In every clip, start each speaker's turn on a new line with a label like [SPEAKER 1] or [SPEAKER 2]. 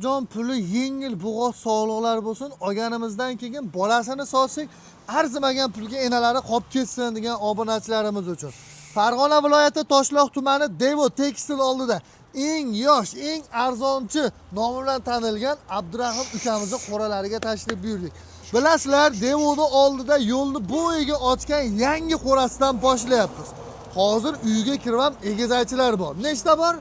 [SPEAKER 1] Jon puli yengil bo'g'oz sog'liqlar bo'lsin. Olganimizdan keyin bolasini sotsak, arzimagan pulga enalari qolib ketsin degan obunachilarimiz uchun. Farg'ona viloyati Toshloq tumani Devo Tekstil oldida eng yosh, eng arzonchi nomi bilan tanilgan Abdurahim ukamizni qo'ralariga tashrif buyurdik. Bilasizlar, Devoni oldida yo'lni bo'yiga ochgan yangi qo'rasidan boshlayapmiz. Hozir uyga kirib ham egizakchilar bor. Nechta bor?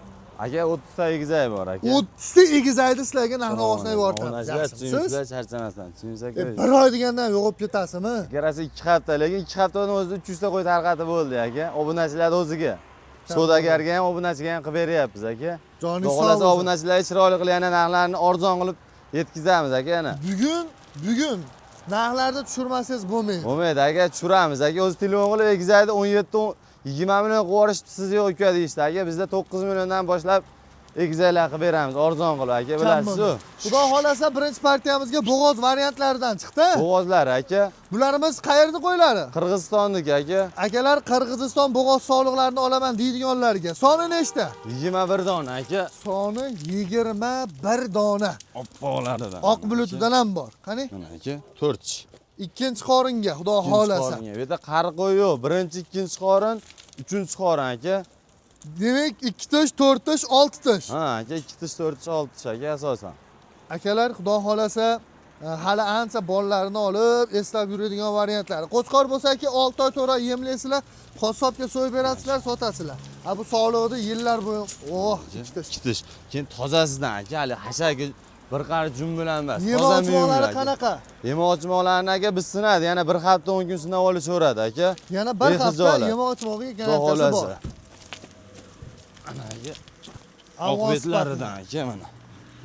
[SPEAKER 2] Aka, 30 ta egizak bor, aka.
[SPEAKER 1] 30 ta egizakni sizlarga narx-navosini yubortamiz.
[SPEAKER 2] Obunachilar
[SPEAKER 1] Yaxshimisiz?
[SPEAKER 2] tushunsa charchamasdan. Tushunsa.
[SPEAKER 1] Bir oy degandan yo'qolib ketasizmi?
[SPEAKER 2] Ikkalasi 2 hafta, lekin 2 haftani o'zida 300 ta qo'y tarqatib bo'ldi, aka. Obunachilar o'ziga. Savdogarga ham, obunachiga ham qilib beryapmiz, aka.
[SPEAKER 1] Joningiz
[SPEAKER 2] Xudo
[SPEAKER 1] sog'
[SPEAKER 2] xohlasa
[SPEAKER 1] bo'lsin.
[SPEAKER 2] Obunachilarga chiroyli qilib yana narxlarni arzon qilib yetkazamiz, aka, yana.
[SPEAKER 1] Bugun narxlarni tushirmasangiz bo'lmaydi.
[SPEAKER 2] Bo'lmaydi, aka, tushiramiz, aka. O'zi telefon qilib egizakni 17 20 million qilib yuborishibdi, siz yo'q uka deyishdi, aka. Bizda 9 milliondan boshlab egizaklar qilib beramiz, arzon qilib, aka, bilasiz-ku.
[SPEAKER 1] Xudo xohlasa birinchi partiyamizga bo'g'oz variantlaridan chiqdi.
[SPEAKER 2] Bo'g'ozlar, aka.
[SPEAKER 1] Bularimiz qayerni qo'ylari?
[SPEAKER 2] Qirg'izistonniki, aka.
[SPEAKER 1] Akalar, Qirg'iziston bo'g'oz soliqlarini olaman deydiganlarga. Soni nechta?
[SPEAKER 2] 21 dona, aka.
[SPEAKER 1] Soni 21 dona.
[SPEAKER 2] Oppoqlaridan.
[SPEAKER 1] Oq bulutidan ham bor. Qani?
[SPEAKER 2] Mana, aka, 4 tish.
[SPEAKER 1] Ikkinchi qoringa, Xudo xohlasa.
[SPEAKER 2] Qoringa. Bu yerda qari qo'y yo'q. Birinchi, ikkinchi qorin, uchinchi qorin, aka.
[SPEAKER 1] Demak, 2 tish, 4 tish, 6 tish.
[SPEAKER 2] Ha, aka, 2 tish, 4 tish, 6 tish, aka, asosan.
[SPEAKER 1] Akalar, Xudo xohlasa hali ancha bolalarini olib eslab yuradigan variantlari. Qo'chqor bo'lsa-ki 6 oy 4 oy yemlaysizlar, qassobga so'yib berasizlar, sotasizlar. Ha, bu sog'lig'ida yillar bo'yi, oh, ikki tish.
[SPEAKER 2] 2 tish. Keyin tozasidan, aka, hali hashaki bir qari jun bilan emas.
[SPEAKER 1] Yema
[SPEAKER 2] Toza
[SPEAKER 1] ochmoqlari
[SPEAKER 2] muyumlar, aka.
[SPEAKER 1] qanaqa?
[SPEAKER 2] Yema ochmoqlarini, aka, biz sinadi. Yana bir hafta 10 kun sinab olishaveradi, aka.
[SPEAKER 1] Yana bir hafta
[SPEAKER 2] Bexijolat.
[SPEAKER 1] yema ochmog'iga
[SPEAKER 2] Xudo
[SPEAKER 1] garantiyasi bor.
[SPEAKER 2] xohlasa. Ana, aka.
[SPEAKER 1] Afg'on
[SPEAKER 2] Oqbetlaridan, aka, mana.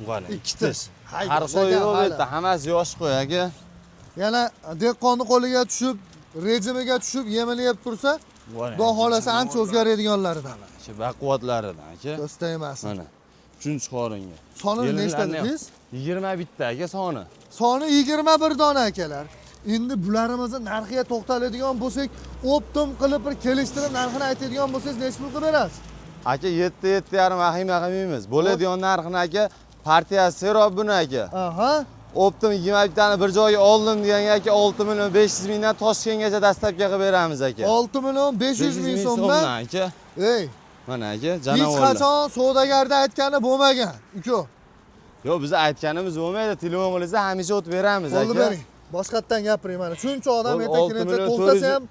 [SPEAKER 2] Qarang,
[SPEAKER 1] Ikki
[SPEAKER 2] 2
[SPEAKER 1] tish.
[SPEAKER 2] tish.
[SPEAKER 1] Hay,
[SPEAKER 2] Qari qo'y yo'q bu
[SPEAKER 1] hali.
[SPEAKER 2] yerda, hammasi yosh qo'y, aka.
[SPEAKER 1] Yana dehqonni qo'liga tushib, rejimiga tushib, yemini yeb tursa, Xudo xohlasa ancha o'zgaradiganlaridan.
[SPEAKER 2] Shu baquvvatlaridan, aka.
[SPEAKER 1] Ko'z tegmasin.
[SPEAKER 2] Mana. Uchinchi qoringa.
[SPEAKER 1] Sonini nechta
[SPEAKER 2] Yelinlarni ham-
[SPEAKER 1] dedingiz?
[SPEAKER 2] 21 ta, aka, soni.
[SPEAKER 1] Soni 21 dona, akalar. Endi bularimizni narxiga to'xtaladigan bo'lsak, оптом qilib bir kelishtirib narxini aytadigan bo'lsangiz, necha pul qilib berasiz?
[SPEAKER 2] Aka, 7 7,5 vahima qilmaymiz. Bo'ladigan narxini, aka, partiyasi serob buni, aka.
[SPEAKER 1] Aha.
[SPEAKER 2] Оптом 21 tani bir joyga oldim deganga, aka, 6 million 500 mingdan Toshkentgacha доставка qilib beramiz, aka.
[SPEAKER 1] 6 million 500 ming so'mdan.
[SPEAKER 2] Aka.
[SPEAKER 1] Ey,
[SPEAKER 2] Mana, aka,
[SPEAKER 1] hech
[SPEAKER 2] janavorlar.
[SPEAKER 1] qachon savdogarda aytgani bo'lmagan. Uko,
[SPEAKER 2] Yo'q, biz aytganimiz bo'lmaydi. Telefon qilsa hamisha o'tib beramiz,
[SPEAKER 1] qo'lni
[SPEAKER 2] aka.
[SPEAKER 1] bering. Boshqatdan gapiring mana. Shuncha odam
[SPEAKER 2] Bo'ldi,
[SPEAKER 1] erta
[SPEAKER 2] 6
[SPEAKER 1] kelguncha
[SPEAKER 2] million
[SPEAKER 1] to'xtasa
[SPEAKER 2] 400
[SPEAKER 1] ham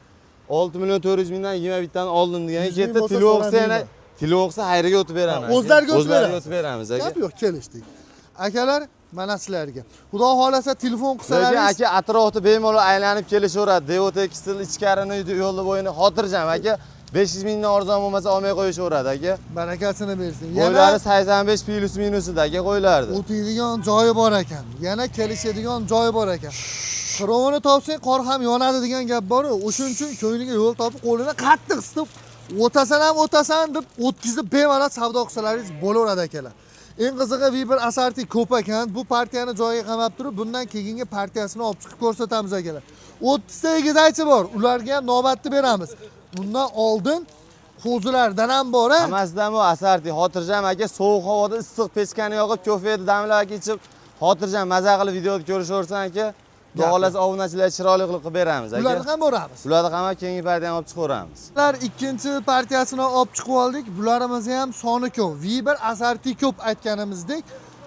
[SPEAKER 2] 6 million 400 mingdan 21 tani oldim deganga
[SPEAKER 1] 100 ming
[SPEAKER 2] ketdi.
[SPEAKER 1] bo'lsa
[SPEAKER 2] Telefon qilsa yana
[SPEAKER 1] so'ramayman.
[SPEAKER 2] telefon qilsa xayriga o'tib beraman.
[SPEAKER 1] Ha, o'zlariga o'tib
[SPEAKER 2] O'zlariga
[SPEAKER 1] berasiz.
[SPEAKER 2] o'tib beramiz, aka.
[SPEAKER 1] Gap yo'q, kelishdik. Akalar, mana sizlarga. Xudo xohlasa telefon
[SPEAKER 2] Lekin
[SPEAKER 1] qilsalaringiz
[SPEAKER 2] aka, atrofda bemalol aylanib kelishaveradi. Devo Tekstil ichkarini yo'lni bo'yini xotirjam, aka. 500 mingdan arzon bo'lmasa olmay qo'yishaveradi, aka.
[SPEAKER 1] Barakasini bersin.
[SPEAKER 2] Qo'ylari
[SPEAKER 1] Yana
[SPEAKER 2] 85 плюс minusida, aka, qo'ylardi.
[SPEAKER 1] o'tadigan joyi bor ekan. Yana kelishadigan joyi bor ekan. Qirovini topsang qor ham yonadi degan gap bor-u. O'shuning uchun ko'ngliga yo'l topib, qo'lini qattiq qisib, o'tasan ham o'tasan deb o'tkazib bemalol savdo qilsalaringiz bo'laveradi, akalar. Eng qizig'i Viber assorti ko'p ekan. Bu partiyani joyiga qamab turib, bundan keyingi partiyasini olib chiqib ko'rsatamiz, akalar. 30 ta egizakchi bor. Ularga ham navbatni beramiz. Bundan oldin qo'zilardan ham bor, a?
[SPEAKER 2] Hammasidan bu assorti xotirjam, aka, sovuq havoda issiq pechkani yoqib, kofeni damlab, aka, ichib, xotirjam maza qilib videoni ko'rishaversan, aka. Xudo xohlasa obunachilar chiroyli qilib qilib beramiz, aka.
[SPEAKER 1] Bularni ham boramiz.
[SPEAKER 2] Bularni ham keyingi partiyani olib chiqaveramiz.
[SPEAKER 1] Bular ikkinchi partiyasini olib chiqib oldik. Bularimizni ham soni ko'p. V1 assorti ko'p aytganimizdek,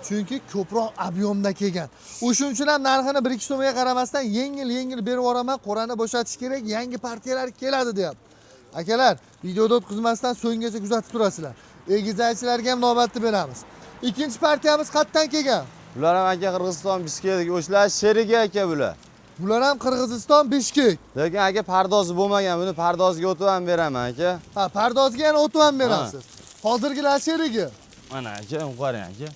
[SPEAKER 1] chunki ko'proq объём da kelgan. O'shuning uchun ham narxini 1-2 so'mga qaramasdan yengil-yengil berib yuboraman. Qo'rani bo'shatish kerak, yangi partiyalar keladi deyapti. Akalar, videoda o'tkazmasdan so'nggacha kuzatib turasizlar. Egizakchilarga ham navbatni beramiz. Ikkinchi partiyamiz qayerdan kelgan?
[SPEAKER 2] Bular ham, aka, Qirg'iziston Bishkekdagi o'shalar sherigi, aka, bular.
[SPEAKER 1] Bular ham Qirg'iziston Bishkek.
[SPEAKER 2] Lekin, aka, pardozi bo'lmagan, buni pardozga o'tib ham beraman, aka.
[SPEAKER 1] Ha, pardozga yana o'tib ham berasiz. Hozirgilar sherigi.
[SPEAKER 2] Mana, aka, qarang, aka.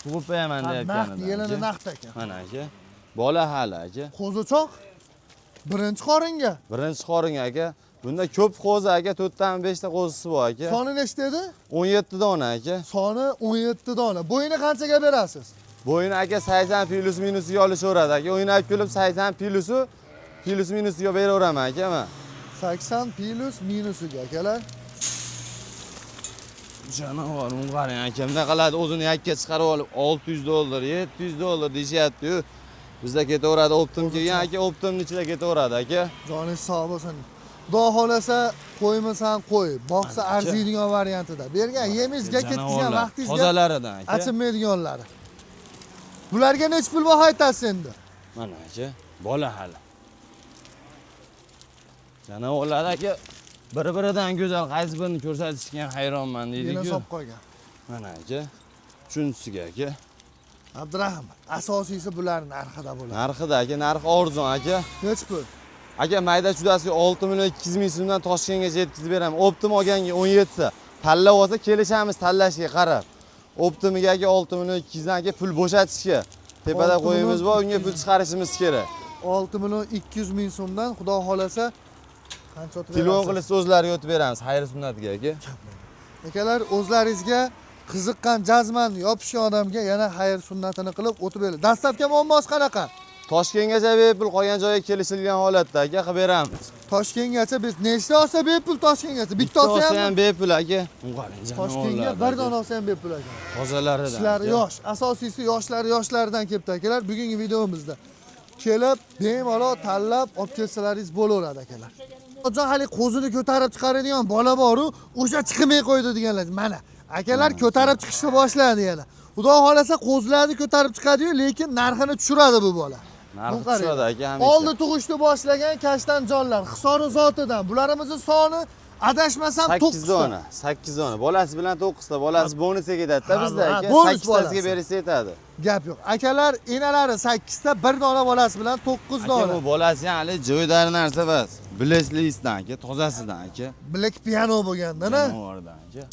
[SPEAKER 2] Tug'ib qo'yaman
[SPEAKER 1] Naqd,
[SPEAKER 2] deyotganidan.
[SPEAKER 1] yelini
[SPEAKER 2] Aka.
[SPEAKER 1] naqd ekan.
[SPEAKER 2] Mana, aka. Bola hali, aka.
[SPEAKER 1] Qo'zichoq birinchi qoringa.
[SPEAKER 2] Birinchi qoringa, aka. Bunda ko'p qo'zi, aka, 4 dan 5 ta qo'zisi bor, aka.
[SPEAKER 1] Soni nechta edi?
[SPEAKER 2] 17 dona, aka.
[SPEAKER 1] Soni 17 dona. Bo'yini qanchaga berasiz?
[SPEAKER 2] Bo'yini, aka, 80 плюс minusiga olishaveradi, aka. O'ynab kulib 80 плюс u плюс minusiga beraveraman, aka, man.
[SPEAKER 1] 80 плюс minusiga, akalar.
[SPEAKER 2] Jonivor, uni qarang aka, bunaqalarni o'zini yakka chiqarib olib $600, $700 deyishyapti-yu. Bizda ketaveradi, оптом kelgan aka, оптом ni ichida ketaveradi aka.
[SPEAKER 1] Joningiz sog' bo'lsin. Xudo xolasa qo'ymasan qo'y, boqsa
[SPEAKER 2] Aka.
[SPEAKER 1] arziydigan variantida. Bergan yemingizga ketgan
[SPEAKER 2] Jonivorlar,
[SPEAKER 1] vaqtingizga
[SPEAKER 2] tozalaridan aka.
[SPEAKER 1] achinmaydiganlari. Bularga nechi pul baho aytasiz endi?
[SPEAKER 2] Mana aka, bola hali. Jonivorlar aka bir-biridan go'zal, qaysi birini ko'rsatishga ham hayronman
[SPEAKER 1] Yana
[SPEAKER 2] deydi-ku.
[SPEAKER 1] solib qo'ygan.
[SPEAKER 2] Mana aka, uchinchisiga aka.
[SPEAKER 1] Abdurahim, asosiysi bular narxida bo'ladi.
[SPEAKER 2] Narxida aka, narxi arzon aka.
[SPEAKER 1] Nechi pul?
[SPEAKER 2] Aka mayda chudasiga 6 million 200 ming so'mdan Toshkentgacha yetkazib beraman. Оптом olganga 17 ta. Tanlab olsa kelishamiz tanlashga qarab. Оптом iga aka 6 million 200 dan aka pul bo'shatishga. Tepada
[SPEAKER 1] 6
[SPEAKER 2] qo'yimiz
[SPEAKER 1] million
[SPEAKER 2] bor, unga pul chiqarishimiz kerak.
[SPEAKER 1] 6 million 200 ming so'mdan xudo xolasa qancha o'tib
[SPEAKER 2] Telefon
[SPEAKER 1] berasiz?
[SPEAKER 2] qilib o'zlariga o'tib beramiz, xayr sunnatiga aka.
[SPEAKER 1] Akalar, o'zlaringizga qiziqqan, jazman yopishgan odamga yana xayr sunnatini qilib o'tib beradi. Доставка muammosi qanaqa?
[SPEAKER 2] Toshkentgacha bepul, qolgan joyga kelishilgan holatda aka qilib beramiz.
[SPEAKER 1] Toshkentgacha biz nechta olsa bepul Toshkentgacha? Bitta olsa
[SPEAKER 2] olsa
[SPEAKER 1] ham
[SPEAKER 2] ham bepul aka. Qarang,
[SPEAKER 1] Toshkentga bir dona olsa ham bepul aka.
[SPEAKER 2] Tozalaridan.
[SPEAKER 1] Ishlari
[SPEAKER 2] aka.
[SPEAKER 1] yosh, asosiysi yoshlari yoshlaridan kelibdi akalar. Bugungi videomizda kelib bemalol tanlab olib kelsalaringiz bo'laveradi akalar. Jon hali qo'zini ko'tarib chiqaradigan bola boru, o'sha chiqmay qo'ydi deganlar. Mana akalar ko'tarib chiqishni boshladi yana. Xudo xolasa qo'zilarni ko'tarib chiqadi-yu, lekin narxini tushiradi bu bola.
[SPEAKER 2] Narxi
[SPEAKER 1] Bu qarang.
[SPEAKER 2] tushadi aka hamisha.
[SPEAKER 1] Oldi tug'ishni boshlagan kashtan jonlar, Hisori zotidan. Bularimizni soni adashmasam
[SPEAKER 2] 8
[SPEAKER 1] 9 ta.
[SPEAKER 2] dona, 8 dona. Bolasi bilan 9 ta, bolasi bonusga ketadi-da bizda
[SPEAKER 1] Ha,
[SPEAKER 2] aka.
[SPEAKER 1] bonus
[SPEAKER 2] 8 tasiga
[SPEAKER 1] bolasi.
[SPEAKER 2] bersa yetadi.
[SPEAKER 1] Gap yo'q. Akalar, enalari 8 ta, bir dona bolasi bilan 9
[SPEAKER 2] Aka
[SPEAKER 1] dona.
[SPEAKER 2] bu bolasi ham hali joydari narsa emas. Bileslisdan aka, tozasidan aka.
[SPEAKER 1] Black piano bo'lgandan, ha?
[SPEAKER 2] Jonivordan aka.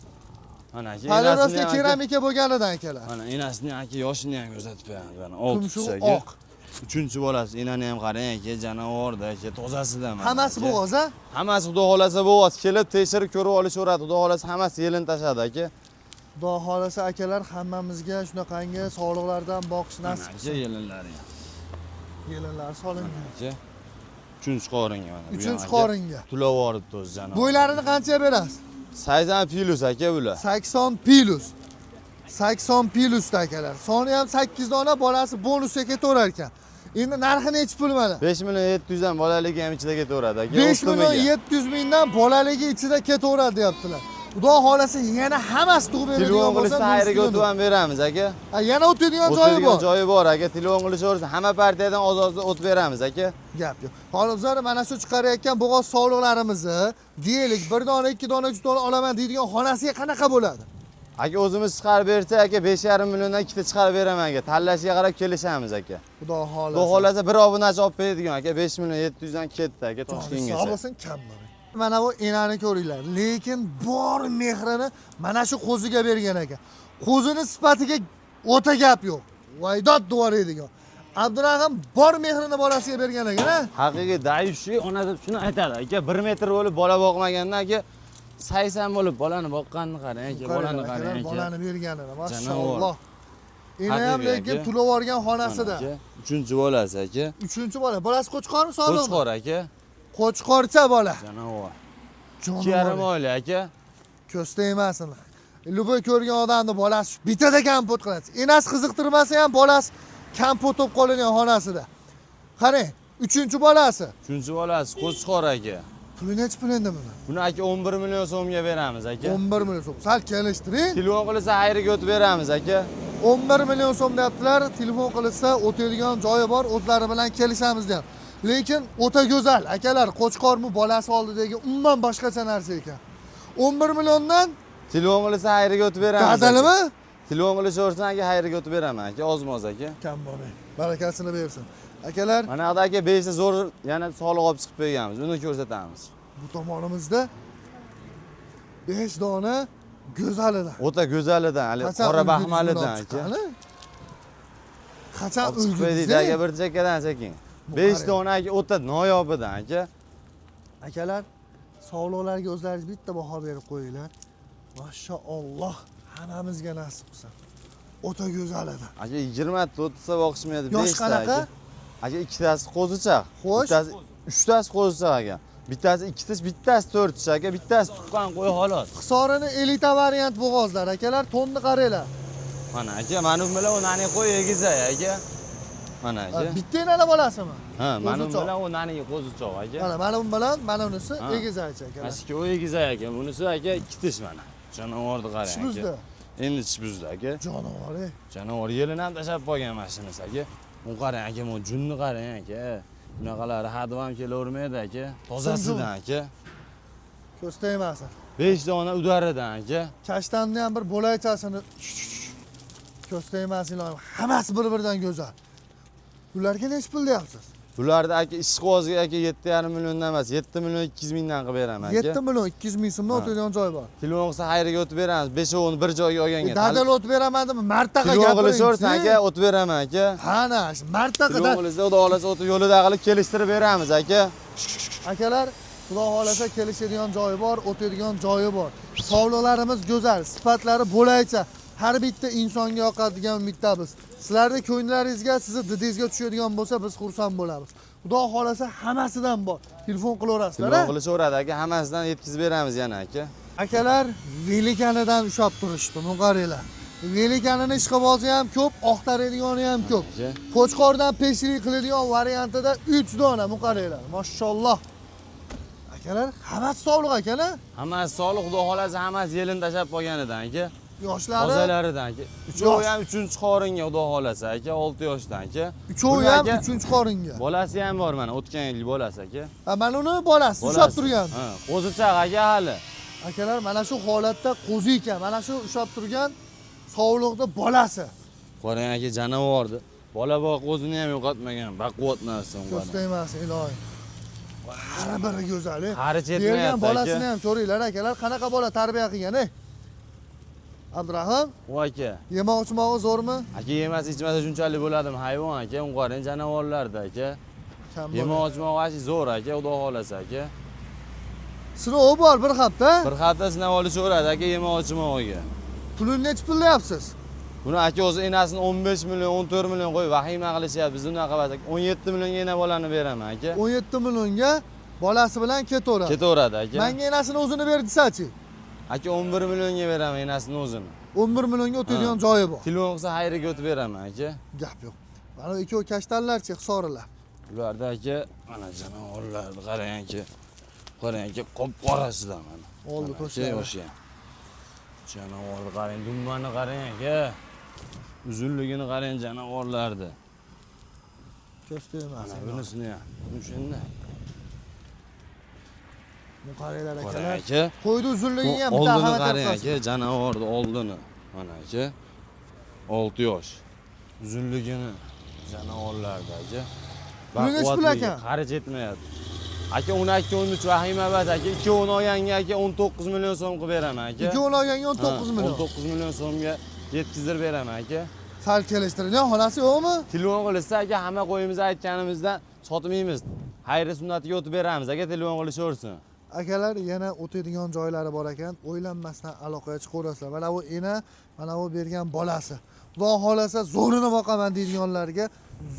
[SPEAKER 2] Mana aka,
[SPEAKER 1] Polirovka
[SPEAKER 2] enasini ham aka-
[SPEAKER 1] keramika bo'lganidan akalar.
[SPEAKER 2] Mana enasini aka yoshini ham ko'rsatib qo'yamiz. Mana 6
[SPEAKER 1] Tumshug'i
[SPEAKER 2] aka.
[SPEAKER 1] oq.
[SPEAKER 2] Uchinchi bolasi enani ham qarang aka, jonivorda aka, tozasidan mana.
[SPEAKER 1] Hammasi
[SPEAKER 2] aka.
[SPEAKER 1] bo'g'oz, ha?
[SPEAKER 2] Hammasi xudo xolasa bo'g'oz. Kelib tekshirib ko'rib olishaveradi. Xudo xolasa hammasi yelin tashadi aka.
[SPEAKER 1] Xudo xolasa akalar hammamizga shunaqangi sog'liqlardan boqish
[SPEAKER 2] Mana
[SPEAKER 1] nasib
[SPEAKER 2] aka
[SPEAKER 1] qilsin.
[SPEAKER 2] yelinlari ham.
[SPEAKER 1] Yelinlar solingan.
[SPEAKER 2] Aka. Uchinchi qoringa mana. bu ham
[SPEAKER 1] Uchinchi
[SPEAKER 2] aka.
[SPEAKER 1] qoringa.
[SPEAKER 2] Tulab yuboribdi o'zi janoblar.
[SPEAKER 1] Bo'ylarini qanchaga berasiz?
[SPEAKER 2] 80 плюс aka bular.
[SPEAKER 1] 80 плюс. 80 плюс da akalar. Soni ham 8 dona, bolasi bonusga ketaverar ekan. Endi narxi nechi pul mana?
[SPEAKER 2] 5 million 700 dan bolaligi ham ichida ketaveradi aka.
[SPEAKER 1] 5 million
[SPEAKER 2] Оптом iga.
[SPEAKER 1] 700 mingdan bolaligi ichida ketaveradi deyaptilar. Xudo xolasa yana hammasi tug'ib beradigan
[SPEAKER 2] Telefon
[SPEAKER 1] bo'lsa,
[SPEAKER 2] qilishsa xayriga o'tib ham beramiz aka.
[SPEAKER 1] Ha, yana o'tadigan joyi
[SPEAKER 2] O'tadigan
[SPEAKER 1] bor.
[SPEAKER 2] joyi bor aka. Telefon qilishaversin. Hamma partiyadan oz-oz o't beramiz aka.
[SPEAKER 1] Gap yo'q. Hozir mana shu chiqarayotgan bo'g'oz sovliqlarimizni deylik, bir dona, ikki dona, uch dona olaman deydigan xonasiga qanaqa bo'ladi?
[SPEAKER 2] Aka o'zimiz chiqarib bersak aka 5,5 milliondan ikkita chiqarib beraman aka. Tanlashiga qarab kelishamiz aka.
[SPEAKER 1] Xudo xohlasa.
[SPEAKER 2] Xudo xohlasa bir obunachi olib beradigan aka 5 million 700 dan ketdi aka
[SPEAKER 1] Sog'
[SPEAKER 2] Toshkentgacha.
[SPEAKER 1] bo'lsin, kam bo'lmang. Mana bu enani ko'ringlar. Lekin bor mehrini mana shu qo'ziga bergan ekan. Qo'zini sifatiga o'ta gap yo'q. Vaydod degan. Abdurahim bor mehrini bolasiga bergan ekan, ha?
[SPEAKER 2] Haqiqiy dayushi ona deb shuni aytadi aka. 1 metr bo'lib bola boqmaganda aka 80 bo'lib bolani boqqanini qarang aka, bolani qarang aka.
[SPEAKER 1] Bolani berganini,
[SPEAKER 2] Janavor.
[SPEAKER 1] mashalloh. Ena ham
[SPEAKER 2] Haqiqiy
[SPEAKER 1] lekin
[SPEAKER 2] aka.
[SPEAKER 1] tulab olgan xonasida.
[SPEAKER 2] Mana aka, uchinchi bolasi aka.
[SPEAKER 1] Uchinchi bola. Bolasi qo'chqormi, sog'liqmi?
[SPEAKER 2] Qo'chqor aka.
[SPEAKER 1] Qo'chqorcha bola.
[SPEAKER 2] Janavor.
[SPEAKER 1] Jonivor.
[SPEAKER 2] 2,5 oylik aka.
[SPEAKER 1] Ko'z tegmasin. Любой ko'rgan odamni bolasi bittada kompot qiladi. Enasi qiziqtirmasa ham bolasi kompot bo'lib qoladigan xonasida. Qarang, uchinchi bolasi.
[SPEAKER 2] Uchinchi bolasi qo'chqor aka.
[SPEAKER 1] Puli nechi pul endi buni?
[SPEAKER 2] Buni aka 11 million so'mga beramiz aka.
[SPEAKER 1] 11 million so'm. Sal kelishtiring.
[SPEAKER 2] Telefon qilsa xayriga o'tib beramiz aka.
[SPEAKER 1] 11 million so'm deyaptilar. Telefon qilsa o'tadigan joyi bor, o'zlari bilan kelishamiz deyapti. Lekin o'ta go'zal akalar, qo'chqormi bolasi oldidagi umuman boshqacha narsa ekan. 11 milliondan
[SPEAKER 2] Telefon qilsa xayriga o'tib beramiz. aka.
[SPEAKER 1] dadalimi?
[SPEAKER 2] Telefon qilishaversin aka, xayriga o'tib beraman aka, ozmoz aka.
[SPEAKER 1] Kam bo'lmang. Barakasini bersin. Akalar,
[SPEAKER 2] Mana yoqda aka 5 ta zo'r yana soliq olib chiqib qo'yganmiz. Uni ko'rsatamiz.
[SPEAKER 1] bu tomonimizda 5 dona go'zalidan.
[SPEAKER 2] O'ta go'zalidan, hali
[SPEAKER 1] Qachon
[SPEAKER 2] qora
[SPEAKER 1] ulgudingiz buni
[SPEAKER 2] baxmalidan
[SPEAKER 1] olib
[SPEAKER 2] aka.
[SPEAKER 1] chiqqani? Qachon
[SPEAKER 2] Olib chiqib
[SPEAKER 1] ulgudingiz?
[SPEAKER 2] qo'ydik aka bir chekkadan sekin.
[SPEAKER 1] Bu
[SPEAKER 2] 5
[SPEAKER 1] qarang.
[SPEAKER 2] dona aka o'ta noyobidan aka.
[SPEAKER 1] Akalar, sovliqlarga o'zlaringiz bitta baho berib qo'yinglar. Mashalloh, hammamizga nasib qilsin. O'ta go'zalidan.
[SPEAKER 2] Aka 20 ta 30 ta boqishmaydi.
[SPEAKER 1] Yosh
[SPEAKER 2] 5 ta
[SPEAKER 1] qanaqa?
[SPEAKER 2] aka. Aka ikkitasi qo'zichoq.
[SPEAKER 1] Xo'sh.
[SPEAKER 2] Bittasi, uchtasi qo'zichoq aka. Bittasi 2 tish, bittasi 4 tish aka, bittasi tuqqan qo'y xolos.
[SPEAKER 1] Hisorini elita variant bo'g'ozlar akalar, tonni qaranglar.
[SPEAKER 2] Mana aka, mana bu bilan u nani qo'y egizak aka. Mana aka.
[SPEAKER 1] Bitta enani bolasimi?
[SPEAKER 2] Ha, mana bu
[SPEAKER 1] Qo'zichoq.
[SPEAKER 2] bilan u nanigi qo'zichoq aka.
[SPEAKER 1] Mana bu bilan mana unisi
[SPEAKER 2] Ha.
[SPEAKER 1] egizakcha akalar.
[SPEAKER 2] Mana shu ikkovi egizak aka. Bunisi aka 2 tish mana. Jonivorni qarang
[SPEAKER 1] Tish
[SPEAKER 2] aka.
[SPEAKER 1] buzdi.
[SPEAKER 2] Endi tish buzdi aka.
[SPEAKER 1] Jonivor.
[SPEAKER 2] Jonivor yelini ham tashlab qo'ygan mana shunisi aka. Uni qarang aka, bu junni qarang aka. Bunaqalari hadeb ham kelavermaydi aka. Tozasidan aka.
[SPEAKER 1] Ko'z tegmasin.
[SPEAKER 2] 5 dona udaridan aka.
[SPEAKER 1] Kashtanni ham bir bo'lakchasini ko'z tegmasin ilohim. Hammasi bir-biridan go'zal. Ularga nechi pul deyapsiz?
[SPEAKER 2] Bularni aka ishqiboziga aka 7,5 milliondan emas, 7 million 200 mingdan qilib beraman aka.
[SPEAKER 1] 7 million 200 ming so'mdan
[SPEAKER 2] Ha.
[SPEAKER 1] o'tadigan joy bor.
[SPEAKER 2] Telefon qilsa xayriga o'tib beramiz. 5-ovini bir joyga olganga.
[SPEAKER 1] Dadil o'tib beraman deb martaqa
[SPEAKER 2] Telefon qilishaversin
[SPEAKER 1] gapiring.
[SPEAKER 2] aka, o'tib beraman aka.
[SPEAKER 1] Hana, martaqa
[SPEAKER 2] Telefon qilsa, xudo xohlasa o'tib yo'lida qilib kelishtirib beramiz aka.
[SPEAKER 1] Akalar, xudo xohlasa kelishadigan joyi bor, o'tadigan joyi bor. Sovliqlarimiz go'zal, sifatlari bo'lakcha. Har bitta insonga yoqadigan umiddamiz. Sizlarni ko'ngllaringizga, sizni didingizga tushadigan bo'lsa, biz xursand bo'lamiz. Xudo xohlasa hammasidan bor. Telefon qilaverasizlar,
[SPEAKER 2] Telefon
[SPEAKER 1] a?
[SPEAKER 2] qilishaveradi aka, hammasidan yetkazib beramiz yana aka.
[SPEAKER 1] Akalar velikanidan ushlab turishdi, buni qaranglar. Velikanini ishqibozi ham ko'p, oqtaradigani ham ko'p.
[SPEAKER 2] Aka.
[SPEAKER 1] Qo'chqordan peshlik qiladigan variantida 3 dona, buni qaranglar. Mashalloh. Akalar, hammasi sog'liq akalar.
[SPEAKER 2] Hammasi sog'liq, xudo xohlasa hammasi yelin tashlab qolganidan aka.
[SPEAKER 1] Yoshlari
[SPEAKER 2] Tozalaridan aka. Uchovi ham 3-qoringa xudo xohlasa aka, 6 yoshdan aka.
[SPEAKER 1] uchovi
[SPEAKER 2] Buni
[SPEAKER 1] ham
[SPEAKER 2] aka,
[SPEAKER 1] 3-qoringa.
[SPEAKER 2] Bolasi ham bor mana, o'tgan yil bolasi aka.
[SPEAKER 1] Ha, mana uni bolasi ushlab
[SPEAKER 2] Bolasi.
[SPEAKER 1] turgan.
[SPEAKER 2] Ha, qo'zichoq aka hali.
[SPEAKER 1] Akalar, mana shu holatda qo'zi ekan, mana shu ushlab turgan sovliqni bolasi.
[SPEAKER 2] Qarang aka, jonivorni. Bola boq o'zini ham yo'qotmagan, baquvvat narsa
[SPEAKER 1] Ko'z
[SPEAKER 2] unga.
[SPEAKER 1] tegmasin ilohim. Har biri go'zal.
[SPEAKER 2] Qari
[SPEAKER 1] Bergan
[SPEAKER 2] chetmayapti aka.
[SPEAKER 1] bolasini ham ko'ringlar akalar, qanaqa bola tarbiya qilgan, ey. Abdurahim,
[SPEAKER 2] U aka.
[SPEAKER 1] yemoq ichmog'i zo'rmi?
[SPEAKER 2] Aka yemasa ichmasa shunchalik bo'ladimi hayvon aka? Uni qarang jonivorlarda aka.
[SPEAKER 1] Kam bo'ladi.
[SPEAKER 2] Yemoq ichmog'i zo'r aka, xudo xohlasa aka.
[SPEAKER 1] Sinovi bor bir hafta.
[SPEAKER 2] Bir hafta sinab olishaveradi aka yemoq ichmog'iga.
[SPEAKER 1] Pulini nechi pul deyapsiz?
[SPEAKER 2] Buni aka o'zi enasini 15 million, 14 million qo'yib vahima qilishyapti. Biz unaqa emas aka. 17 millionga ena bolani beraman aka.
[SPEAKER 1] 17 millionga bolasi bilan ketaveradi.
[SPEAKER 2] Ketaveradi aka.
[SPEAKER 1] Menga enasini o'zini ber desachi.
[SPEAKER 2] Aka 11 millionga beraman enasini o'zini.
[SPEAKER 1] 11 millionga o'tadigan
[SPEAKER 2] Ha.
[SPEAKER 1] joyi bor.
[SPEAKER 2] Telefon qilsa xayriga o'tib beraman aka.
[SPEAKER 1] Gap yo'q. Mana ikkovi kashtanlarchi, hisorilar.
[SPEAKER 2] Ularda aka mana jonivorlarni qarang aka. Qarang aka, qop-qorasidan mana.
[SPEAKER 1] Oldi
[SPEAKER 2] Mana aka,
[SPEAKER 1] to'shlari.
[SPEAKER 2] yoshi ham. Jonivorni qarang, dumbani qarang aka. Uzunligini qarang jonivorlarni.
[SPEAKER 1] Ko'z tegmasin.
[SPEAKER 2] Mana bunisini ham. Shunda.
[SPEAKER 1] Bu qaranglar
[SPEAKER 2] Qarang
[SPEAKER 1] akalar.
[SPEAKER 2] aka.
[SPEAKER 1] Qo'yni uzunligini ham bitta
[SPEAKER 2] Oldini
[SPEAKER 1] ahamiyat
[SPEAKER 2] qarang
[SPEAKER 1] qilasiz.
[SPEAKER 2] aka, jonivorni oldini. Mana aka. 6 yosh. Uzunligini jonivorlarda aka.
[SPEAKER 1] Buni nechi pul
[SPEAKER 2] Baquvvatligi,
[SPEAKER 1] aka?
[SPEAKER 2] Qari yetmayapti. Aka 12 13 vahima emas aka. 2 olganga aka 19 million so'm qilib beraman aka.
[SPEAKER 1] Ikkovini olganga 19
[SPEAKER 2] Ha,
[SPEAKER 1] million.
[SPEAKER 2] 19 million so'mga yetkazib beraman aka.
[SPEAKER 1] Sal kelishtirilgan xonasi yo'qmi?
[SPEAKER 2] Telefon qilishsa aka hamma qo'yimizni aytganimizdan sotmaymiz. Xayri sunnatiga o'tib beramiz aka, telefon qilishaversin.
[SPEAKER 1] Akalar yana o'tadigan joylari bor ekan. O'ylanmasdan aloqaga chiqaverasizlar. Mana bu ena, mana bu bergan bolasi. Xudo xohlasa zo'rini boqaman deydiganlarga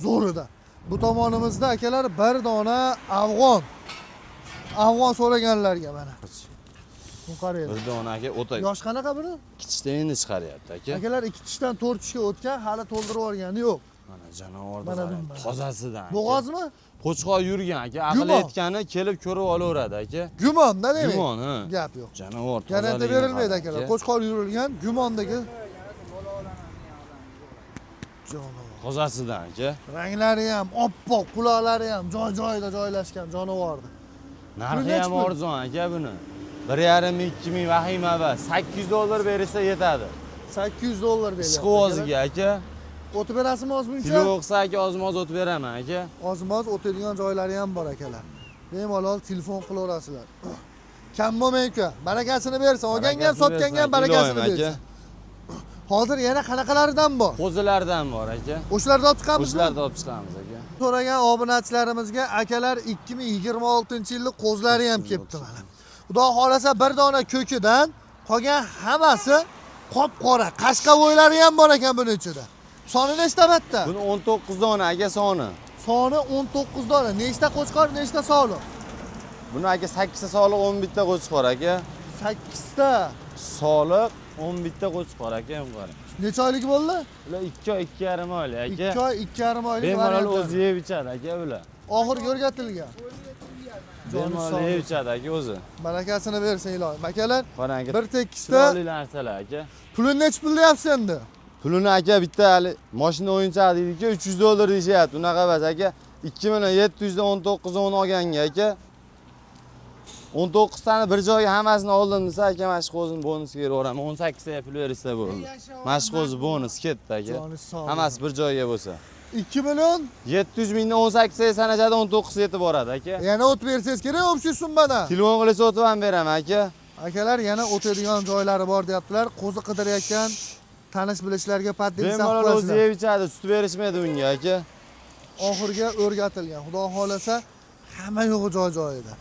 [SPEAKER 1] zo'rida. Bu tomonimizda akalar bir dona afg'on. Afg'on so'raganlarga mana. Bu qaranglar.
[SPEAKER 2] Bir dona aka o'ta
[SPEAKER 1] Yosh qanaqa buni?
[SPEAKER 2] kichikda endi chiqaryapti aka.
[SPEAKER 1] Akalar ikki tishdan to'rt tishga o'tgan, hali to'ldirib yuborgani yo'q.
[SPEAKER 2] Mana jonivorni
[SPEAKER 1] Mana
[SPEAKER 2] qarang,
[SPEAKER 1] bu.
[SPEAKER 2] tozasidan. aka.
[SPEAKER 1] Bo'g'ozmi?
[SPEAKER 2] Qo'chqor yurgan aka, aqli
[SPEAKER 1] Gumon.
[SPEAKER 2] yetgani kelib ko'rib olaveradi aka.
[SPEAKER 1] Gumonda demak.
[SPEAKER 2] Gumon, ha.
[SPEAKER 1] Gap yo'q.
[SPEAKER 2] Jonivor
[SPEAKER 1] Garantiya
[SPEAKER 2] tozaligini
[SPEAKER 1] berilmaydi
[SPEAKER 2] qarang
[SPEAKER 1] akalar.
[SPEAKER 2] aka.
[SPEAKER 1] Qo'chqor yurilgan gumondagi jonivor.
[SPEAKER 2] Tozasidan aka.
[SPEAKER 1] Ranglari ham oppoq, quloqlari ham joy-joyida joylashgan jonivorni.
[SPEAKER 2] Narxi
[SPEAKER 1] nechi
[SPEAKER 2] ham
[SPEAKER 1] pul?
[SPEAKER 2] arzon aka buni. 1,5 ming, 2 ming vahima emas. 800 dollar bersa yetadi.
[SPEAKER 1] 800 dollar beryapti.
[SPEAKER 2] Ishqiboziga aka.
[SPEAKER 1] O'tib berasizmi ozmuncha?
[SPEAKER 2] Telefon qilsa aka ozma-oz o'tib beraman aka.
[SPEAKER 1] Ozmoz o'tadigan joylari ham bor akalar. Bemalol telefon qilaverasizlar. Kam bo'lmang uka. Barakasini bersin. Olganga ham,
[SPEAKER 2] Barakasini
[SPEAKER 1] sotganga ham
[SPEAKER 2] bersin,
[SPEAKER 1] barakasini
[SPEAKER 2] iloyim aka.
[SPEAKER 1] bersin. Hozir yana qanaqalaridan bor?
[SPEAKER 2] Qo'zilardan bor aka.
[SPEAKER 1] O'shalarni olib chiqamizmi?
[SPEAKER 2] Qo'zilarni olib chiqamiz aka.
[SPEAKER 1] So'ragan obunachilarimizga akalar 2026-yillik qo'zlari ham kelibdi mana. Xudo xohlasa bir dona ko'kidan qolgan hammasi qop-qora, qashqavoylari ham bor ekan buni ichida. Soni nechta bitta?
[SPEAKER 2] Buni 19 dona aka soni.
[SPEAKER 1] Soni 19 dona. Nechta qo'chqor, nechta sog'liq?
[SPEAKER 2] Buni aka 8 ta soliq 11 ta qo'chqor aka.
[SPEAKER 1] 8 ta
[SPEAKER 2] Soliq 11 ta qo'chqor aka, ham qarang.
[SPEAKER 1] Necha oylik bo'ldi?
[SPEAKER 2] Ular 2 oy, 2,5 oylik aka.
[SPEAKER 1] 2 oy, 2,5 oylik.
[SPEAKER 2] Bemalol
[SPEAKER 1] variantlar.
[SPEAKER 2] o'zi yeb ichadi aka bular.
[SPEAKER 1] Oxirgi o'rgatilgan. Joni
[SPEAKER 2] Bemalol
[SPEAKER 1] sog'.
[SPEAKER 2] yeb ichadi aka o'zi.
[SPEAKER 1] Barakasini bersin ilohim. Akalar,
[SPEAKER 2] Qarang aka.
[SPEAKER 1] bir tekisda
[SPEAKER 2] Chiroyli narsalar aka.
[SPEAKER 1] pulini nechi pul deyapsiz endi?
[SPEAKER 2] Pulini aka bitta hali mashina o'yinchog'i deydi-ku $300 deyishyapti. Unaqa emas aka. 2 million 719 o'n olganga aka. 19 tani bir joyga hammasini oldim desa aka, mana shu qo'zini bonusga beraveraman. 18 taga pul berishsa bo'ldi. Mana shu qo'zi bonus ketdi aka.
[SPEAKER 1] Joni sog'.
[SPEAKER 2] Hammasi bir joyga bo'lsa.
[SPEAKER 1] 2 million
[SPEAKER 2] 700 mingdan 18 taga sanashadi, 19 yetib boradi aka.
[SPEAKER 1] yana o't bersangiz kerak общий summadan.
[SPEAKER 2] Telefon qilsa o'tib ham beraman aka.
[SPEAKER 1] Akalar yana o'tadigan joylari bor deyaptilar. Qo'zi qidirayotgan tanish bilishlarga poddelsa
[SPEAKER 2] Bemalol o'zi
[SPEAKER 1] qilasizlar.
[SPEAKER 2] yeb ichadi, sut berishmaydi unga aka.
[SPEAKER 1] Oxirga o'rgatilgan. Xudo xolasa hamma yo'g'i joy joyida.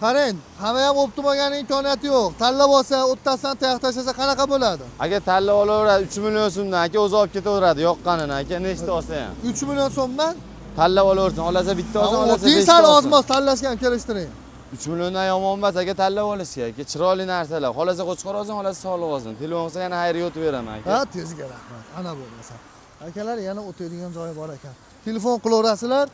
[SPEAKER 1] Qarang, hamma ham o'ptim olgan imkoniyati yo'q. Tanlab olsa, o'ttasidan tayoq tashlasa qanaqa bo'ladi?
[SPEAKER 2] Aka tanlab olaveradi 3 million so'mdan aka, o'zi olib ketaveradi yoqqanini aka, nechta olsa ham.
[SPEAKER 1] 3 million so'mdan
[SPEAKER 2] Tanlab olaversin, olasa bitta olsin, olasa
[SPEAKER 1] o'ting
[SPEAKER 2] beshta
[SPEAKER 1] sal
[SPEAKER 2] olsin.
[SPEAKER 1] ozmoz tanlashga ham kelishtiring.
[SPEAKER 2] 3 milliondan yomon emas aka, tanlab olishga aka, chiroyli narsalar. Xolasa qo'chqor olsin, xolasa soliq olsin. Telefon qilsa yana xayrga o'tib beraman aka.
[SPEAKER 1] Ha, tezga rahmat. Ana bo'lmasa. Akalar yana o'tadigan joyi bor ekan. Telefon qilaverasizlar.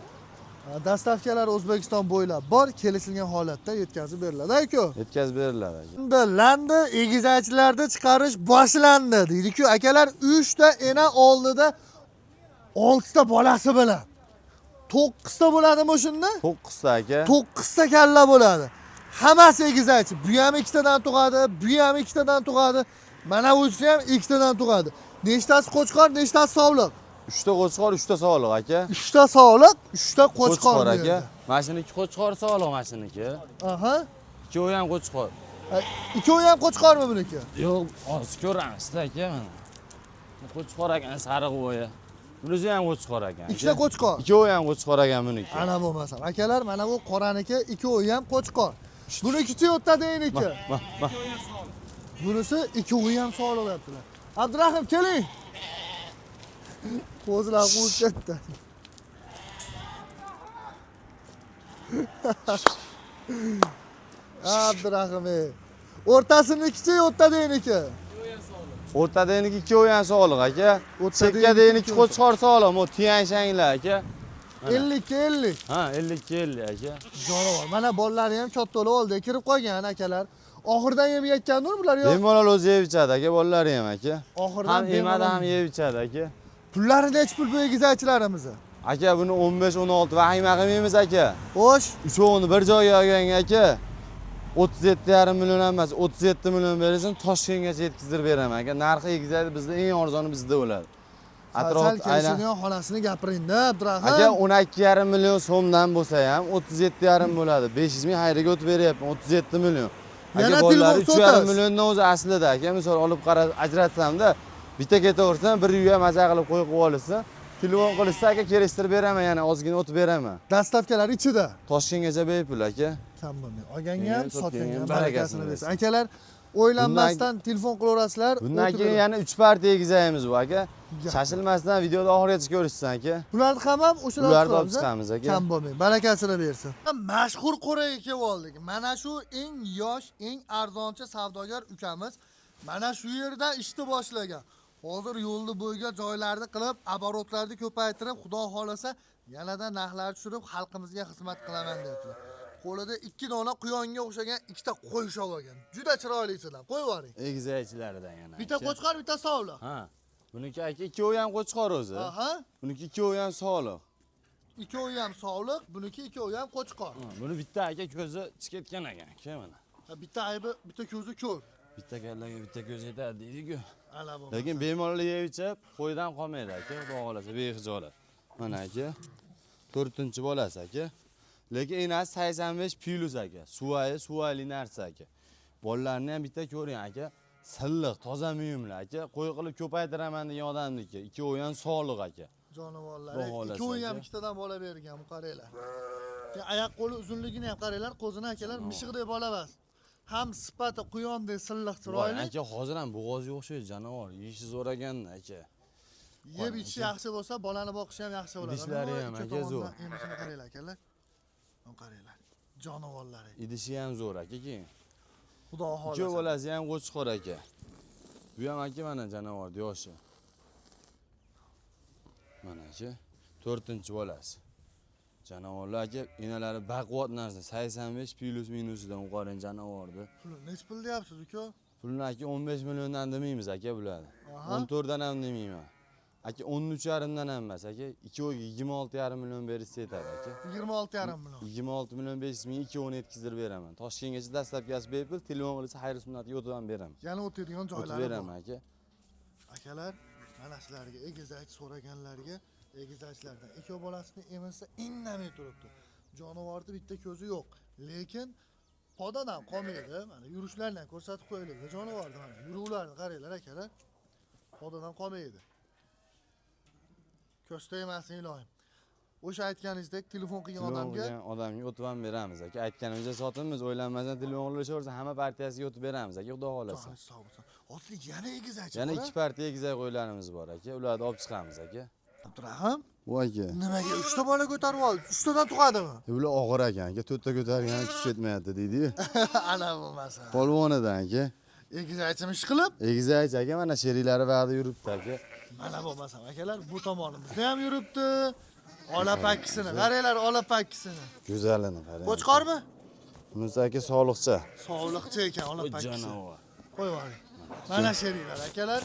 [SPEAKER 1] Dastavkalar O'zbekiston bo'ylab bor, kelishilgan holatda yetkazib beriladi aka.
[SPEAKER 2] Yetkazib beriladi aka.
[SPEAKER 1] Endi landi egizaklarni chiqarish boshlandi deydi-ku akalar. 3 ta ena oldida 6 ta bolasi bilan. 9 ta bo'ladimi shunda?
[SPEAKER 2] 9 ta aka.
[SPEAKER 1] 9 ta kalla bo'ladi. Hammasi egizakchi. Bu ham ikkitadan tug'adi, bu ham ikkitadan tug'adi. Mana bunisi ham ikkitadan tug'adi. Nechtasi qo'chqor, nechtasi sovliq?
[SPEAKER 2] 3 ta qo'chqor, 3 ta soliq aka.
[SPEAKER 1] 3 ta sovliq, 3 ta qo'chqor bu
[SPEAKER 2] aka.
[SPEAKER 1] yerda.
[SPEAKER 2] Mana shuniki qo'chqor soliq, mana shuniki.
[SPEAKER 1] Aha.
[SPEAKER 2] Ikkovi ham qo'chqor.
[SPEAKER 1] Ikkovi ham qo'chqormi buniki?
[SPEAKER 2] Yo'q, hozir ko'ramiz aka mana. Bu qo'chqor ekan, sariq bo'yi. Bunisi ham qo'chqor ekan.
[SPEAKER 1] Ikkita qo'chqor.
[SPEAKER 2] Ikkovi ham qo'chqor ekan buniki.
[SPEAKER 1] Ana bo'lmasam. Akalar, mana bu qoraniki, ikkovi ham qo'chqor. Bunikichi o'rtadayniki.
[SPEAKER 2] Ma, ma.
[SPEAKER 1] Bunisi ikkovi ham sog'liq deyaptilar. Abdurahim keling. Qo'zilar quvib ketdi. Abdurahim ey. O'rtasinikichi o'rtadayniki.
[SPEAKER 2] O'rtadayniki ikkovi ham soliq aka.
[SPEAKER 1] O'rtadayniki
[SPEAKER 2] Chekkadayniki
[SPEAKER 1] ikkovi.
[SPEAKER 2] qo'chqor soliq, bu tiyanshanglar aka.
[SPEAKER 1] 50 50.
[SPEAKER 2] Ha, 52 50 aka.
[SPEAKER 1] Jonivor. Mana bolalari ham katta bo'lib oldi, kirib qolgan akalar. Oxiridan yeb yeyotgandir bular yo'q.
[SPEAKER 2] Bemalol o'zi yeb ichadi aka, bolalari ham aka.
[SPEAKER 1] Oxiridan
[SPEAKER 2] Ham emadi,
[SPEAKER 1] bemalol.
[SPEAKER 2] ham yeb ichadi aka.
[SPEAKER 1] Pullari nechi pul bu egizakchilarimizni?
[SPEAKER 2] Aka buni 15 16 vahima qilmaymiz aka.
[SPEAKER 1] Xo'sh,
[SPEAKER 2] Uchovini bir joyga olgan aka. 37,5 million emas, 37 million bersin, Toshkentgacha yetkazib beraman aka. Narxi egizadi, bizda eng arzoni bizda bo'ladi.
[SPEAKER 1] sal kelishadigan xonasini gapiring-da, Abdurahim.
[SPEAKER 2] Aka 12,5 million so'mdan bo'lsa ham 37,5 bo'ladi. 500 ming xayrga o'tib beryapman, 37 million. Aka
[SPEAKER 1] Yana
[SPEAKER 2] bolalar
[SPEAKER 1] telefon
[SPEAKER 2] 3,5
[SPEAKER 1] sotasiz.
[SPEAKER 2] milliondan o'zi aslida aka, misol olib qara ajratsamda bitta ketaversan, bir uyga maza qilib qo'yib qo'yib olsa, telefon qilishsa aka kelishtirib beraman, yana ozgina o'tib beraman.
[SPEAKER 1] Dastavkalar ichida.
[SPEAKER 2] Toshkentgacha bepul aka.
[SPEAKER 1] Kam bo'lmaydi. Olganga ham,
[SPEAKER 2] Olganga ham,
[SPEAKER 1] sotganga ham
[SPEAKER 2] barakasini
[SPEAKER 1] barakasini bersin.
[SPEAKER 2] bersin.
[SPEAKER 1] Akalar, o'ylanmasdan telefon qilaverasizlar.
[SPEAKER 2] Bundan
[SPEAKER 1] o'tib
[SPEAKER 2] keyin
[SPEAKER 1] beradi.
[SPEAKER 2] yana 3 partiya egizaymiz bu aka.
[SPEAKER 1] Gap.
[SPEAKER 2] Shashilmasdan videoda oxirigacha ko'rishsin aka.
[SPEAKER 1] Bularni ham ham o'shalarni
[SPEAKER 2] Bularni olib
[SPEAKER 1] chiqaramiz, a?
[SPEAKER 2] chiqamiz aka.
[SPEAKER 1] Kam bo'lmaydi. Barakasini bersin. Mashhur qo'raga kelib oldik. Mana shu eng yosh, eng arzonchi savdogar ukamiz mana shu yerdan ishni boshlagan. Hozir yo'lni bo'yiga joylarni qilib, aborotlarni ko'paytirib, Xudo xolasa yanada narxlarni tushirib, xalqimizga xizmat qilaman deyaptilar. Qo'lida 2 dona quyonga o'xshagan ikkita qo'y ushlab olgan. Juda chiroylisidan. Qo'yib yuboring.
[SPEAKER 2] Egizakchilaridan yana.
[SPEAKER 1] Bitta
[SPEAKER 2] aka.
[SPEAKER 1] qo'chqor, bitta sovliq.
[SPEAKER 2] Ha. Buniki aka ikkovi ham qo'chqor o'zi.
[SPEAKER 1] Aha.
[SPEAKER 2] Buniki ikkovi ham soliq.
[SPEAKER 1] Ikkovi ham sovliq, buniki ikkovi ham qo'chqor.
[SPEAKER 2] Ha, buni bitta aka ko'zi chiqayotgan ekan aka mana.
[SPEAKER 1] Ha, bitta aybi, bitta ko'zi ko'r.
[SPEAKER 2] Bitta kallaga bitta ko'z yetadi deydi-ku.
[SPEAKER 1] Ana bu.
[SPEAKER 2] Lekin bemalol yeb ichib, qo'ydan qolmaydi aka, xudo xohlasa bexijolat. Mana aka, 4-bolasi aka. Lekin enasi 85 plus aka. Suvayi, suvayli narsa aka. Bolalarni ham bitta ko'ring aka. Silliq, toza muyumli aka. Qo'y qilib ko'paytiraman degan odamniki. Ikkovi ham soliq aka.
[SPEAKER 1] Jonivorlar.
[SPEAKER 2] Xudo xohlasa
[SPEAKER 1] Ikkovi ham
[SPEAKER 2] aka.
[SPEAKER 1] ikkitadan bola bergan, bu qaranglar. Ya, oyoq qo'li uzunligini ham qaranglar, qo'zini akalar mishiqdek bola emas. Ham sifati quyondek silliq
[SPEAKER 2] Voy,
[SPEAKER 1] chiroyli.
[SPEAKER 2] aka hozir ham bo'g'ozga o'xshaydi jonivor. Yeyishi zo'r ekan aka.
[SPEAKER 1] Yeb ichishi yaxshi bo'lsa, bolani boqishi ham yaxshi bo'ladi.
[SPEAKER 2] Idishlari
[SPEAKER 1] Mana
[SPEAKER 2] ham
[SPEAKER 1] ikki
[SPEAKER 2] aka zo'r.
[SPEAKER 1] tomondan emishini qaranglar akalar. Mana qaranglar. Jonivorlari.
[SPEAKER 2] Idishi ham zo'r aka keyin.
[SPEAKER 1] Xudo
[SPEAKER 2] Ikki
[SPEAKER 1] xohlasa.
[SPEAKER 2] bolasi ham qo'chqor aka. Bu ham aka mana jonivorni yoshi. Mana aka, 4-bolasi. Jonivorlar aka, enalari baquvvat narsa, 85 plus minusidan qarang jonivorni.
[SPEAKER 1] Puli nechi pul deyapsiz uka?
[SPEAKER 2] Pulni aka 15 milliondan demaymiz aka bularni.
[SPEAKER 1] Aha.
[SPEAKER 2] 14 dan ham demayman. Aka 13,5 dan ham emas aka. Ikkoviga 26,5 million berishsa yetadi aka.
[SPEAKER 1] 26,5 million.
[SPEAKER 2] 26 million 500 ming ikkovini yetkazdirib beraman. Toshkentgacha dastlabkisi bepul, telefon qilsa xayr sunnatga o'tib ham beraman.
[SPEAKER 1] Yana o'tadigan
[SPEAKER 2] O'tib
[SPEAKER 1] joylari bor.
[SPEAKER 2] beraman aka.
[SPEAKER 1] Akalar, mana sizlarga egizak so'raganlarga egizaklardan ikkov bolasini emizsa indamay turibdi. Jonivorni bitta ko'zi yo'q, lekin podadan qolmaydi. Mana yurishlarini ham ko'rsatib qo'yaylik. Jonivorni mana yuruvlarini qaranglar akalar. Podadan qolmaydi. Ko'z tegmasin ilohim. O'sha aytganingizdek telefon qilgan
[SPEAKER 2] Telefon
[SPEAKER 1] odamga
[SPEAKER 2] qilgan odamga o'tib ham beramiz aka. Aytganimizcha sotamiz, o'ylanmasdan telefon qilishaversa hamma partiyasiga o'tib beramiz aka, xudo xohlasa.
[SPEAKER 1] Joni sog' bo'lsin. Hozir yana egizak
[SPEAKER 2] Yana
[SPEAKER 1] bor,
[SPEAKER 2] 2 partiya egizak qo'ylarimiz bor aka. Ularni olib chiqamiz aka.
[SPEAKER 1] Abdurahim,
[SPEAKER 2] Bu aka.
[SPEAKER 1] nimaga 3 ta bola ko'tarib oldi? 3 tadan tug'adimi?
[SPEAKER 2] Ular og'ir ekan aka, 4 ta ko'targani kuch yetmayapti deydi-yu.
[SPEAKER 1] Ana bo'lmasa.
[SPEAKER 2] Polvonidan aka.
[SPEAKER 1] Egizakchim ish qilib,
[SPEAKER 2] Egizak aka mana sheriklari va'da yuribdi aka.
[SPEAKER 1] mana bo'lmasam akalar bu tomonimizda ham yuribdi. Ola pakkisini qaranglar, ola pakkisini.
[SPEAKER 2] Go'zalini qarang.
[SPEAKER 1] Qo'chqormi?
[SPEAKER 2] Bunisi aka sog'liqcha.
[SPEAKER 1] Sovliqcha ekan ola pakkisi.
[SPEAKER 2] Jonivor.
[SPEAKER 1] Qo'yib yuboring. Mana sheriklar akalar.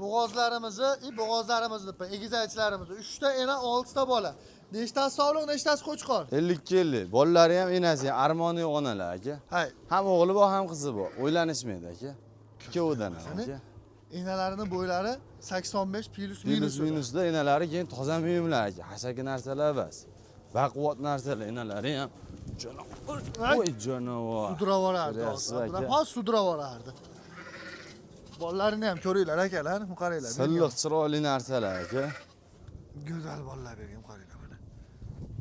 [SPEAKER 1] Bo'g'ozlarimizni, bo'g'ozlarimizni, egizaklarimizni 3 ta ena, 6 ta bola. Nechtasi sog'liq, nechtasi qo'chqor?
[SPEAKER 2] 50-50. Bolalari ham enasi ham armoni yo'q onalar aka.
[SPEAKER 1] Hay,
[SPEAKER 2] Ham o'g'li bor, ham qizi bor. O'ylanishmaydi aka. Ikkovidan ham aka.
[SPEAKER 1] Enalarini bo'ylari 85 plus
[SPEAKER 2] Minus
[SPEAKER 1] minus.
[SPEAKER 2] minusda enalari keyin toza muyumlar aka. Hashaki narsalar emas. Baquvvat narsalar enalari ham. Jonivor. Voy jonivor.
[SPEAKER 1] Sudravorardi.
[SPEAKER 2] Ko'ryapsiz aka.
[SPEAKER 1] Hozir sudravorardi. Bolalarini ham ko'ringlar akalar, qaranglar.
[SPEAKER 2] Silliq chiroyli narsalar aka.
[SPEAKER 1] Go'zal bolalar bergan, qaranglar mana.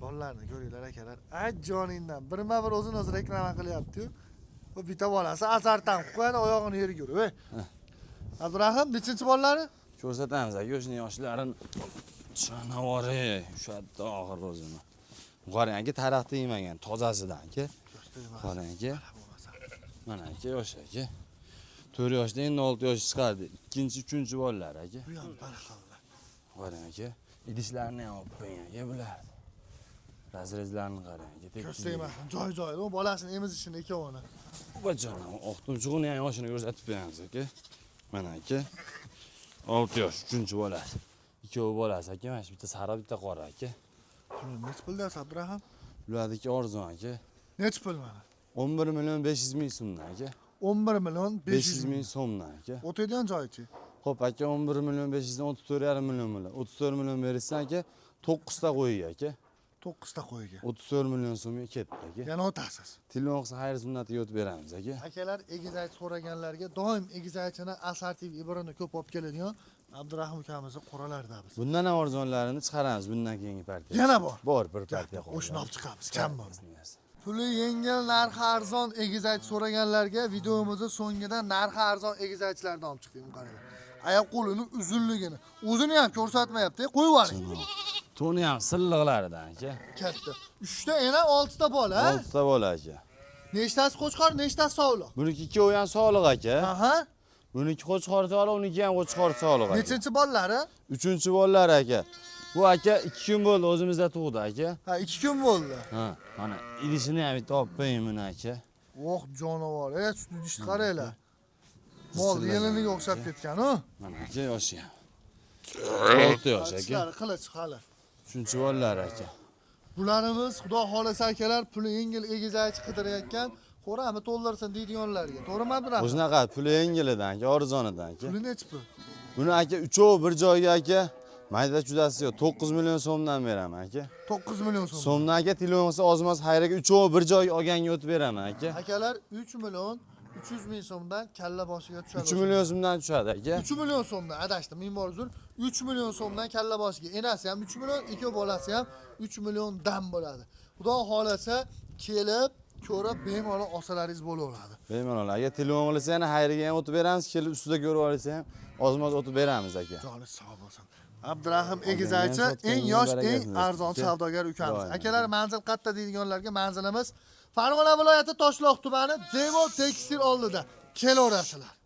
[SPEAKER 1] Bolalarni ko'ringlar akalar. Ay joningdan birma-bir o'zini o'zi reklama qilyapti-yu. Bu bitta bolasi azartan qo'yadi, oyog'ini yerga urib. Ey. Abdurahim, nechinchi bolalari?
[SPEAKER 2] Ko'rsatamiz aka o'shani yoshlarini. Jonivor, ushatdi oxir o'zini. Qarang aka, taraqda yemagan, tozasidan aka. Qarang aka. Mana aka yosh aka. 4 yoshda endi 6 yosh chiqardi. Ikkinchi, uchinchi bolalar aka.
[SPEAKER 1] Bu ham barakalla.
[SPEAKER 2] Qarang aka, idishlarini ham olib qo'ying aka bular. Razrezlarini qarang aka.
[SPEAKER 1] Ko'z tegmasin, joy-joyida u bolasini emizishini ikkovini.
[SPEAKER 2] Bajonam, oqtumchug'ini ham yoshini ko'rsatib qo'yamiz aka. Mana aka. 6 yosh, uchinchi bolasi. Ikkovi bolasi aka, mana shu bitta sariq, bitta qora aka.
[SPEAKER 1] Puli nechi pul deyapsiz Abdurahim?
[SPEAKER 2] Ularniki arzon aka.
[SPEAKER 1] Nechi pul mana?
[SPEAKER 2] 11 million 500 ming so'mdan aka.
[SPEAKER 1] 11 million
[SPEAKER 2] 500
[SPEAKER 1] 500
[SPEAKER 2] ming
[SPEAKER 1] ming.
[SPEAKER 2] so'mdan aka.
[SPEAKER 1] O'tadigan joyichi.
[SPEAKER 2] Xo'p aka, 11 million 500 dan 34,5 million bo'ladi. 34 million berishsa aka, 9 ta qo'yiga aka.
[SPEAKER 1] 9 ta qo'yga.
[SPEAKER 2] 34 million so'mga ketdi aka.
[SPEAKER 1] Yana o'tasiz.
[SPEAKER 2] Telefon qilsa xayr sunnatiga o'tib beramiz aka.
[SPEAKER 1] Akalar, egizak so'raganlarga doim egizakchini Asar TV ibrini ko'p olib keladigan Abdurahim ukamizni qo'ralarda biz.
[SPEAKER 2] Bundan ham arzonlarini chiqaramiz bundan keyingi partiya.
[SPEAKER 1] Yana bor.
[SPEAKER 2] Bor, bir partiya qoldi.
[SPEAKER 1] O'shani olib chiqamiz, kam bo'ldi. Puli yengil, narxi arzon egizak so'raganlarga videomizni so'ngida narxi arzon egizakchilardan olib chiqdik, qaranglar. Oyoq qo'lini uzunligini, o'zini ham ko'rsatmayapti, qo'yib yuboring.
[SPEAKER 2] To'ni ham silliqlaridan aka.
[SPEAKER 1] Katta. 3 ta ena, 6 ta bola.
[SPEAKER 2] 6 ta bola aka.
[SPEAKER 1] Nechtasi qo'chqor, nechtasi sovliq?
[SPEAKER 2] Buniki ikkovi ham sog'liq aka.
[SPEAKER 1] Aha.
[SPEAKER 2] Buniki qo'chqor sog'liq, uniki ham qo'chqor sog'liq aka.
[SPEAKER 1] Nechinchi bolalari?
[SPEAKER 2] Uchinchi bolalar aka. Bu aka 2 kun bo'ldi o'zimizda tug'di aka.
[SPEAKER 1] Ha, 2 kun bo'ldi.
[SPEAKER 2] Ha, mana idishini ham bitta olib qo'ying buni aka.
[SPEAKER 1] Voh jonivor, ey, sutni dishni qaranglar. Mol yeliniga o'xshab ketgan, u.
[SPEAKER 2] Mana aka yoshi ham. 6 yosh aka.
[SPEAKER 1] Tishlari qilich hali.
[SPEAKER 2] Uchinchi bolalar aka.
[SPEAKER 1] Bularimiz xudo xolasa akalar puli yengil egizakchi qidirayotgan qo'rami to'ldirsin deydiganlarga. To'g'rimi Abdurahim?
[SPEAKER 2] O'shanaqa puli yengilidan aka, arzonidan aka.
[SPEAKER 1] Puli nechi pul?
[SPEAKER 2] Buni aka uchovi bir joyga aka mayda chudasi yo'q 9 million so'mdan beraman aka.
[SPEAKER 1] 9 million so'm.
[SPEAKER 2] So'mdan aka telefon qilsa ozmoz xayriga uchovi bir joyga olganga o'tib beraman aka.
[SPEAKER 1] Akalar 3 million 300 ming so'mdan kalla boshiga tushadi.
[SPEAKER 2] 3 million so'mdan tushadi aka.
[SPEAKER 1] 3 million so'mdan adashdim, ming bor uzr. 3 million so'mdan kalla boshiga. Enasi ham 3 million, ikki bolasi ham 3 milliondan bo'ladi. Xudo xolasa kelib ko'rib bemalol olsalaringiz bo'laveradi.
[SPEAKER 2] Bemalol aka telefon qilsa yana xayriga ham o'tib beramiz, kelib ustida ko'rib olsa ham ozmoz o'tib beramiz aka.
[SPEAKER 1] Joni sog' bo'lsin. Abdurahim Egizaychi
[SPEAKER 2] Olganga ham,
[SPEAKER 1] eng
[SPEAKER 2] sotganga ham
[SPEAKER 1] yosh, eng
[SPEAKER 2] barakasini bersin.
[SPEAKER 1] Arzon savdogar ukamiz.
[SPEAKER 2] Doimo.
[SPEAKER 1] Akalar, manzil qayerda deydiganlarga manzilimiz Farg'ona viloyati Toshloq tumani, Devo tekstil oldida. Kelaverasizlar.